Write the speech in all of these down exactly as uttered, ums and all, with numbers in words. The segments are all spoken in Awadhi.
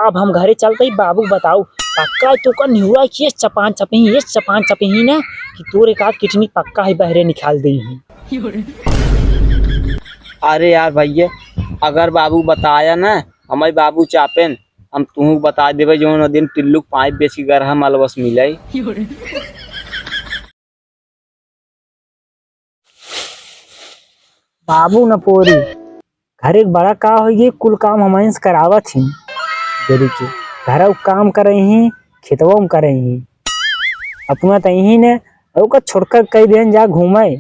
अब हम घरे चलत ही, बाबू क बताउ, पक्का तोका निहुआ कि ये चपान चपही, ये चपान चपही ना, कि तोर एक आध किडनी पक्का ही बहरे निकाल देइहीं। अरे यार भइया, अगर बाबू बताया ना, हमइ बाबू चापेन, हम तुहूँ क बताइ देबइ, जउन दिन टिल्लू क पाइप बेच के गरहा मलबस मिलइ। बाबू नपोरी, घरे क बड़ा का होइ गइ, कुल काम हमइन से करावत ही। जरी के घरउ क काम करइ ही, खेतवउ म करइ ही। अपना त इही ने, ओका छोटका क कहि देहन जा घूमइ।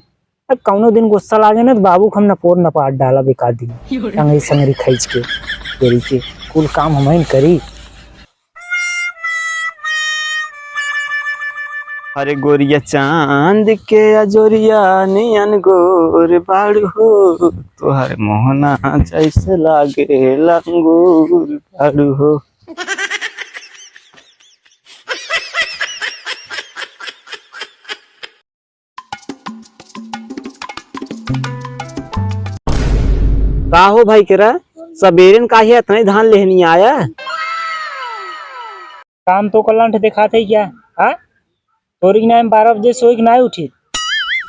अब कउनो दिन गुस्सा लागे न, त बाबू क हम नपोर नपाट डालब एक आध दिन। टंगरी संगरी खइच के, जरी के कुल काम हमइन करी। अरे गोरिया चांद के अजोरिया नियन गोर बाड़ू हो, तोहर मोहना जैसे लागे लंगूर बाड़ू हो। का हो भाई केरा, सबेरे न काहे इतना ही धान लेहनी आया? काम तो का लंठ देखात है क्या? हाँ? तोरी के नाम बारह बजे सोई के नाय उठी।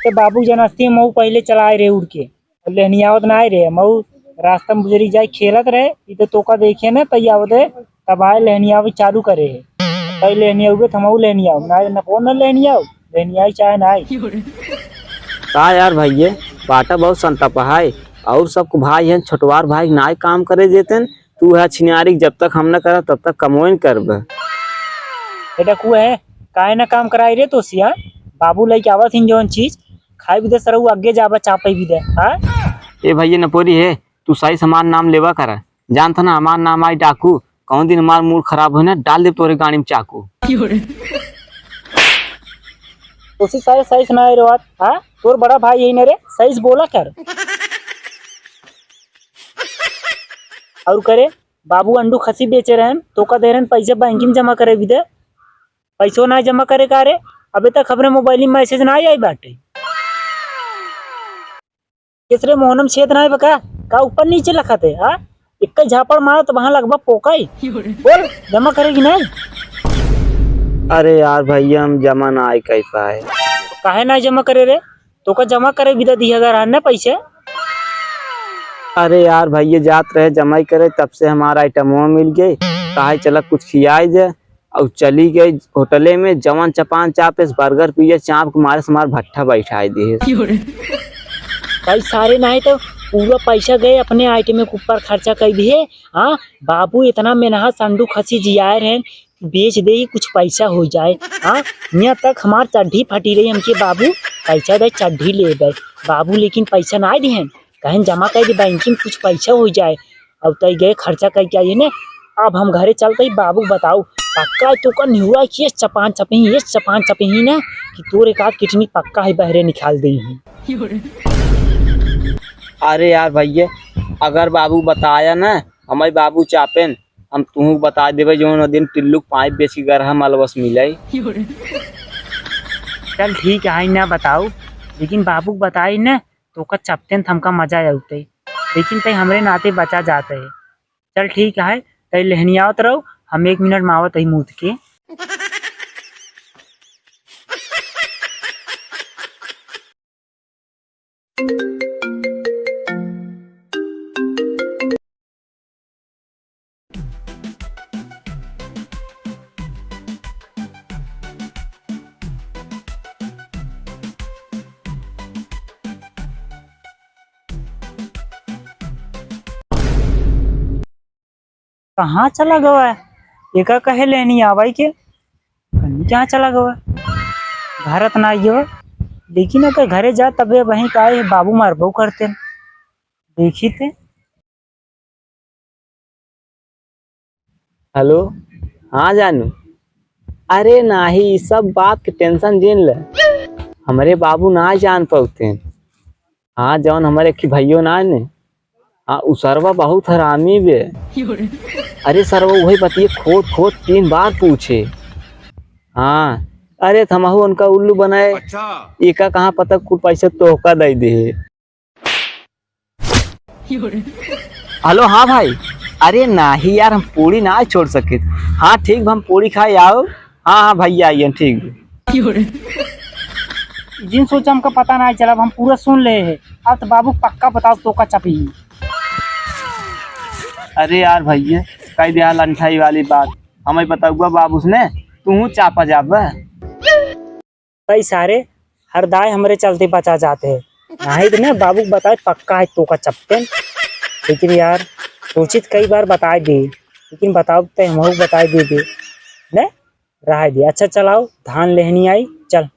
तो बाबू जनस्ती मऊ पहले चलाए रहे उड़ के। लेहनी आवत नाय रहे, मऊ रास्ता में बुजरी जाए खेलत रहे। ई तो तोका देखे न, तई आवते तब आए लेहनी आवे चालू करे है। तई लेहनी आवे त हमऊ लेहनी आवे, नाय न कौन न लेहनी आवे, लेहनी आई चाहे नाय। का यार भइये, बाटा बहुत संताप है। और सबको भाई हैं, छोटवार भाई नाय काम करे देतेन, तू है छिनारी, जब तक हम न करब, तब तक कमोइन करब। ए डकुआ है, काहे न काम कराई रे तोसिया? बाबू लइके आवत हिन जौन चीज, खाई भी दे सरऊ, आगे जाबा चापई भी दे, हाँ? ए भइये नपोरी है, तू सही से हमार नाम लेबा कर। जानत ना, हमार नाम आई डाकू, कौन दिन हमार मूड खराब होई ना, डाल देब तोरे गाड़ी में चाकू। तोसी सारे सही से ना रे बात, हाँ? तोर बड़ा भाई यही ना रे, सही से बोला कर। और करे, बाबू अंडू खसी बेचे रहन, तोका दे रहन पैसे बैंक में जमा करे भी दे। पैसो ना जमा करे का रे? अबे तक हमरे मोबाइल में मैसेज ना आई बाटे। केसरे मोहनम छेद ना है बका? का ऊपर नीचे लखत है, हाँ? एक झापड़ मारो तो वहाँ लगभग पोकाई। बोल, जमा करेगी नहीं? अरे यार भइया, हम जमा ना आई कई पाए। काहे ना जमा करे रे? तोका जमा करे भी दे दिया अगर है ना पैसे। अरे यार भइया, जात रहे जमाई करे, तब से हमारा आइटमवा मिल गए। काहे चला कुछ खियाई दे। और चली गई होटले में, जवन चपान चापेस, बर्गर पिए, चाप के मारे से हमार भट्ठा बैठाई दिए। भाई सारे नाहीं तो पूरा पैसा गए अपने आइटम के ऊपर खर्चा कर दिए। हाँ, बाबू इतना मेनहा संडू खसी जियाए रहे, बेच दे ही कुछ पैसा हो जाए। हाँ, यहाँ तक हमार चड्ढी फटी रही, हमके बाबू पैसा दे चड्ढी ले दे बाबू, लेकिन पैसा ना दिए। कहेन जमा कर दे बैंक में, कुछ पैसा हो जाए। अब तई गए खर्चा करके आई है ने, अब हम घरे चलते ही बाबू बताओ, पक्का तो का निहुआ कि ये चपान चपही, ये चपान चपही ना, कि तोरे का किडनी पक्का है बहरे निकाल दे ही। अरे यार भइया, अगर बाबू बताया ना, हमारे बाबू चापेन, हम तुहूँ बता देबे, जौन दिन टिल्लू के पाइप बेच के गरहा मलबस मिले। चल ठीक है, ना बताओ, लेकिन बाबू के बताई ना, तोका चपतेन त हमका मजा अउतइ, लेकिन तइ हमरे नाते बचा जात है। चल ठीक है, तइ लेहनियावत रहो, हम एक मिनट में आवत ही मूत के। कहाँ चला गवा है? एका कहे लेनी आवाई के, कहीं कहाँ चला गवा है? घर त ना आइयो, लेकिन अगर घरे जा तबे वहीं का है, बाबू मारबो करते। देखी थे। हेलो, हाँ जानू। अरे नाही, ई सब बात के टेंशन जिन ले, हमरे बाबू ना जान पउते। हाँ, जौन हमरे एक भइयो ना ने, हाँ, उ सरवा बहुत हरामी बे। अरे सरवा उहे बतिये खोद खोद तीन बार पूछे। हाँ, अरे त हमहू उनका उल्लू बनाए। अच्छा। एका कहाँ पता कुल पैसा तोहका दइ दे। हेलो, हाँ भाई, अरे नाही यार, हम पूड़ी ना छोड़ सकित। हाँ ठीक बा, हम पूड़ी खाए आओ। हाँ हाँ भइया आइए, ठीक बा। जिन सोचा हमका पता ना चला, हम पूरा सुन ले है। अब तो बाबू पक्का बताओ तोका चपी। अरे यार भइया, कही दिया लंठाई वाली बात, हमें बताउआ बाबू से ने, तू चापा जाबा। कई सारे हर दाय हमरे चलते बचा जाते हैं। नाही तो ने बाबू के बताए पक्का है तोका चप्पन। लेकिन यार सोचित कई बार बताए दे, लेकिन बताओ तो हम बताए दे दे ने रहा दे। अच्छा चलाओ धान लेहनी आई, चल।